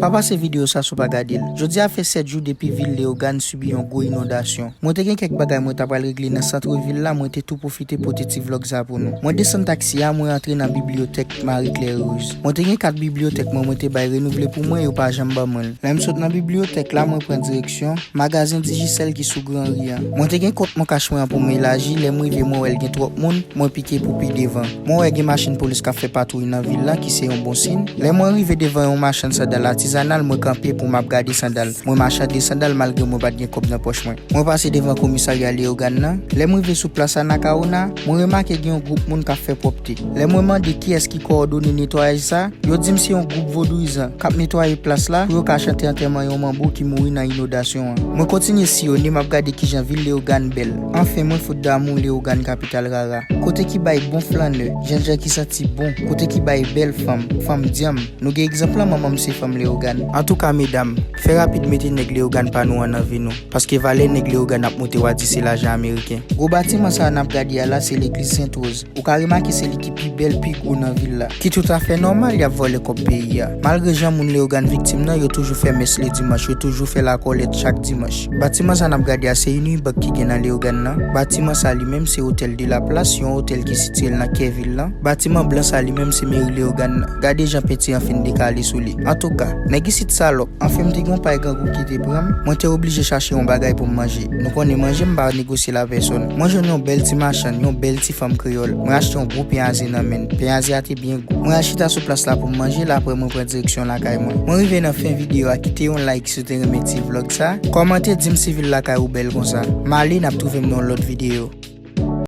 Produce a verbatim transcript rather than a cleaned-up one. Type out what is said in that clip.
Pa pase videyo sa san w pa gade l. Jodi a fè sèt jou depi vil Leyogàn sibi yon gwo inondasyon. Mwen te gen kèk bagay mwen ta pral regle nan sant vil la, mwen te tou pwofite pote ti vlòg sa pou nou. Mwen desann taksi a, mwen antre nan bibliyotèk Marie Claire Rose. Mwen te gen kat bibliyotèk mwen, mwen te bay renouvle pou mwen, yo pa janm ban mwen l. Lè m sot nan bibliyotèk la, mwen pran direksyon magazen Digicel ki sou Gran Ri an. Mwen te gen kont Moncash mwen an pou mwen elaji, lè m rive mwen wè l gen twòp moun, mwen pike pou pi devan. Mwen wè gen machin polis k ap fè patwouy nan vil la, ki se yon bon siy. Lè mwen rive devan yon machann sandal atizanal, mwen kanpe pou m ap gade sandal. Mwen machande sandal malgre mwen pa t gen kòb nan pòch mwen. Mwen pase devan komisarya Leyogàn nan. Lè m rive sou plas Anacaona, mwen remake gen yon gwoup moun k ap fè pwòpte. Lè mwen mande kiyès ki kowòdone netwayaj sa, yo di m se yon gwoup vodouyizan k ap netwaye plas la pou yo ka chante antèman yon manbo ki mouri nan inondasyon an. Mwen kontinye siyone, m ap gade kijan vil Leyogàn bèl. Anfen, mwen fout damou Leyogàn, kapital rara. Kote ki bay bon flannè, jènjan ki santi bon, kote ki bay bèl fanm, fanm dyanm. Nou gen egzanp lan, manman m se fanm Leyogàn. Antouka, medam, fè rapid mete nèg Leyogàn pa nou an nan vi nou, paske valè nèg Leyogàn ap moute, w a di se lajan ameriken. Gwo batiman sa a n ap gade a la, se legliz Sent Woz. Ou ka remake se li ki pi bèl, pi gwo nan vil la. Ki toutafè nòmal y ap vòlè kòb peyi a. Malgre jan moun Leyogàn viktim nan, yo toujou fè mès ledimanch, yo toujou fè lakòlèt chak dimanch. Batiman sa n ap gade a se Unibank ki gen nan Leyogàn nan. Batiman sa li menm se Hôtel de la Place, yon otèl ki sitiye l nan kè vil lan. Batiman blan sa li menm se meri Leyogàn nan. Gade jan penti an fin dekale sou li. Antouka, nèg isit salòp. Anfen, m te gen yon pay grangou ki te pran m. Mwen te oblije chache yon bagay pou m manje. Nou konnen manje m pa negosye l a pèsòn. Mwen jwenn yon bèl ti machann, yon bèl ti fanm kreyòl. Mwen achte yon gwo pen aze nan men l. Pen aze a te byen gou. Mwen al chita sou plas la pou m manje l, apre mwen pran direksyon lakay mwen. Mwen rive nan fen videyo a, kite yon like si w te renmen ti vlòg sa. Kòmante, di m si vil lakay ou bèl konsa. M ale, n ap twouve m nan yon lòt videyo.